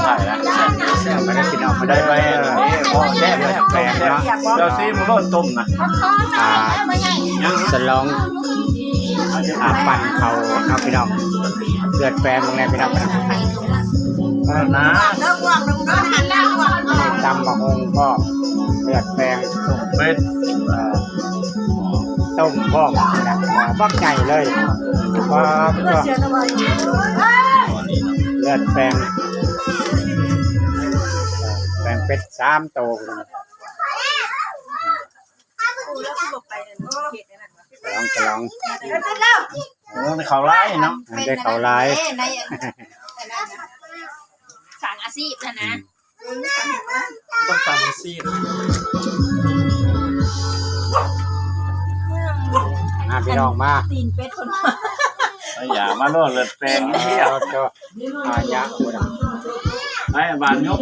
ໄດ້ລະ ມາເດີພີ່ນ້ອງ ມາເດີ ໄດ້ໄປ ເອີ ພໍແຊບ ເລືອດແປງເນາະ ເຈົ້າຊີມໂລດຕົ້ມນະ ອ່າ ສະຫຼອງ ອ່າ ປັ້ນເຂົ້າເນາະພີ່ນ້ອງ ເລືອດແປງເບິ່ງແດ່ພີ່ນ້ອງ ເອີ ນະ ຕຳບັກຫຸ່ງພ້ອມ ເລືອດແປງ ຕົ້ມເປັດ ເອີ ຕົ້ມພ້ອມນະ ບັກໃຫຍ່ເລີຍ ປາດ ເລືອດແປງ ແປງເປັດສາມໂຕ ສະຫຼອງ ສະຫຼອງ ໂອ້ ໄດ້ເຂົ້າຫຼາຍເນາະ ໄດ້ເຂົ້າຫຼາຍ ສ້າງອາຊີບຫັ້ນນະ ອືມ ຕ້ອງສ້າງອາຊີບ ມາພີ່ນ້ອງມາ ຕີນເປັດເພິ່ນ ເອົາຢາມາໂລດ ເລືອດແປງ ເອີ ເຈົ້າ ອາຍະ ໄປບ້ານຍົກ